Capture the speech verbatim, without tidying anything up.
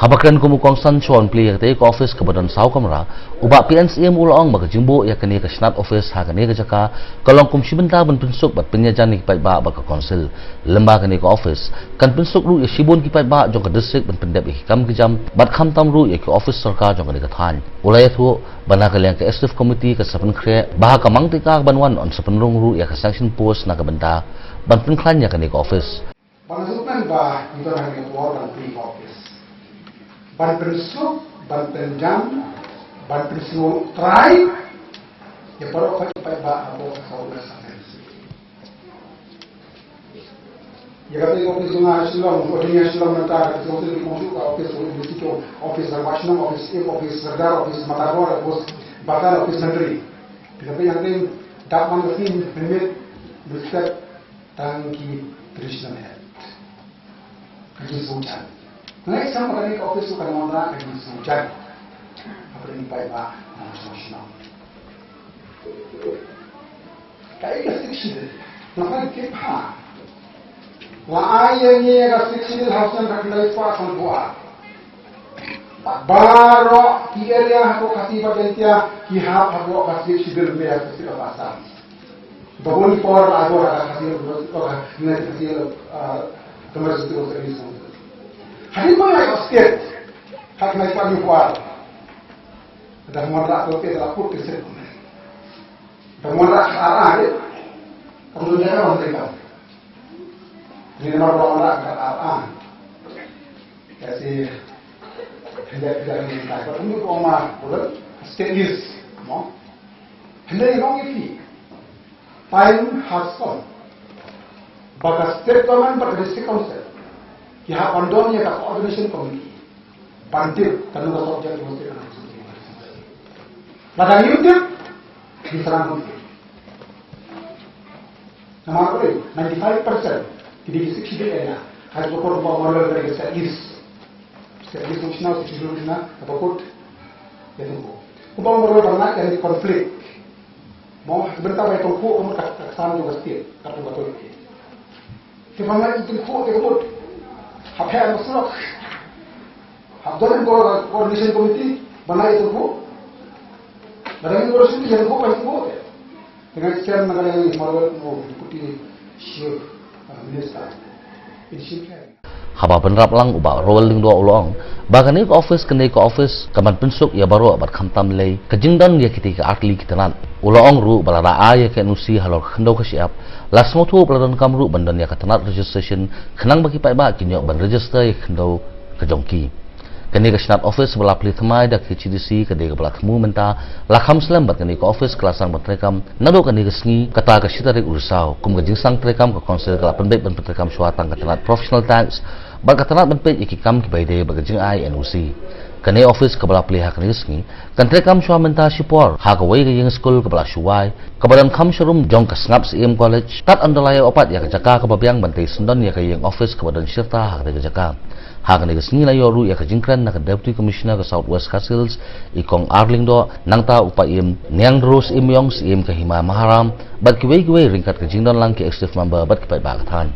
Haba kren kum u kongsan shwa ban plie ïa katei ka office kaba don saw kamra, u Bah P N Syiem u la ong ba ka jingbuh ïa kane ka shnat office ha kane ka jaka ka long kum shi bynta ban pynsuk bad pynïajan ïa ki paidbah bad ka council. Lem bad kane ka office kan pynsuk ruh ïa shibun ki paidbah jong ka district ban pyndep ïa ki kam ki jam bad khamtam ruh ïa ki office sorkar jong kane ka thaiñ. U la ïathuh ba na ka liang ka Executive Committee ka sa pynkhreh ba ha ka Mangtei ka ban wan yn sa pynrung ruh ïa ka sanction post na ka bynta ban pynkhlaiñ ïa kane ka office. Ba nga sngewthuh ba ngi don ha kane ka por ban plie ka office, ban pynsuk, ban pynjam, ban pynsngewthuh trai ïa baroh ki paidbah hapoh ka South West Assam. Ïa katei ka office jong nga ha Shillong, ka dei ha Shillong mynta, ka office jong nga, ka office jong nga, office rangbah shnong, office chief, office sordar, office matador, office bakal, office mantri. Te ka pyrshah dap man ka theme, mynmiet, respect, tang ki traditional head. Ka jingsngewjan. Nga ngeit skhem ba kane ka office ruh kan wanrah ka jingsngewjan hapdeng ki paidbah na ka shnong shnong. Kaei ka Sixth Schedule? Nga kwah tip ha. La ai ïa ngi ïa ka Sixth Schedule ha u snem khatkhyndai spah sanphew ar. Baroh ki area hapoh Khasi bad Jaiñtia ki hap hapoh ka Sixth Schedule, me ha ka Sixth Schedule of Assam. Ba bun por la ïoh ha ka Khasi, ha ka Khasi, ah, Khasi Hills Council. Hadien ba la ïoh state, ha ka nai pat ïoh kwar. Da mon ra ko te la put te se. Da mon ra ar ar. Ka mon ra ka mon ra. Ni ma mon ra ar ar. Ka si. Hynda hynda ni ka. Ba tum ko ma ko state list. Mo. Hynda ni long ïa phi. Time has come. Ba ka state government bad ka district council ki hap ban don ïa ka coordination committee ban tip kano ka subject ki mesti kane. Lada ngim tip, ngi sdang ban tip. Namar balei, ninety-five percent ki dei ki Sixth Schedule area. High Court ba wan leh ka state list. State list u shna, Sixth Schedule u shna, ka court. Ïa tu ko. Kumba wan leh ban ngeit ïa conflict. Mo, ha ka bynta ba ïa tyngkhuh ka mut ka, ka ksan jong ka state, ka jong ka authority. Te ban ïa tyngkhuh te ka mut. Hap heh na surok. Hap don ko coordination committee, ban ïa tyngkhuh. Ban ïa coordination committee, ïa tyngkhuh, ban ïa tyngkhuh te. Te nga shem na ka liang i Honorable mo Deputy Chief, uh, Minister. In shim khlem. Haba bynrap lang u Bah Rowell Lyngdoh u la ong ba kane ka office, kane ka office ka ban pynsuk ïa baroh bad khamtam lei ka jingdon ïa kitei ki artylli ki tnat. U la ong ruh ba lada ai ïa ka N O C halor ka khyndew ka shyiap, la sngewthuh ba la donkam ruh ban don ïa ka tnat registration khnang ba ki paidbah kin ïoh ban register ïa ka khyndew ka jong ki. Kane ka shnat office ba la plie thymmai da ka K H A D C ka dei kaba la thmu mynta, la kham slem bad kane ka office ka la sdang ban treikam naduh kane ka sngi, kata ka shi tarik u Risaw, kum ka jingsdang treikam ka council ka la pynbeit ban pyntreikam shuwa tang ka tnat professional tax bad ka tnat ban peit ïa ki kam kiba ïadei bad ka jingai N O C. Kane office kaba la plie ha kane ka sngi kan treikam shuwa mynta shipor ha kawei ka ïing skul kaba la shu wai, kaba don kham sharum jong ka Sngap Syiem College. Tad haduh la ïoh pat ïa ka jaka kaba biang ban tei syndon ïa ka ïing office kaba don shirta ha kane ka jaka. Ha kane ka sngi la ïoh ruh ïa ka jingkren na ka Deputy Commissioner ka South West Khasi Hills, i Kong R Lyngdoh, nangta u Paiem Niangdro Syiemiong, Syiem ka Hima Maharam, bad kiwei kiwei ryngkat ka jingdon lang ki executive member bad ki paidbah ka thaiñ.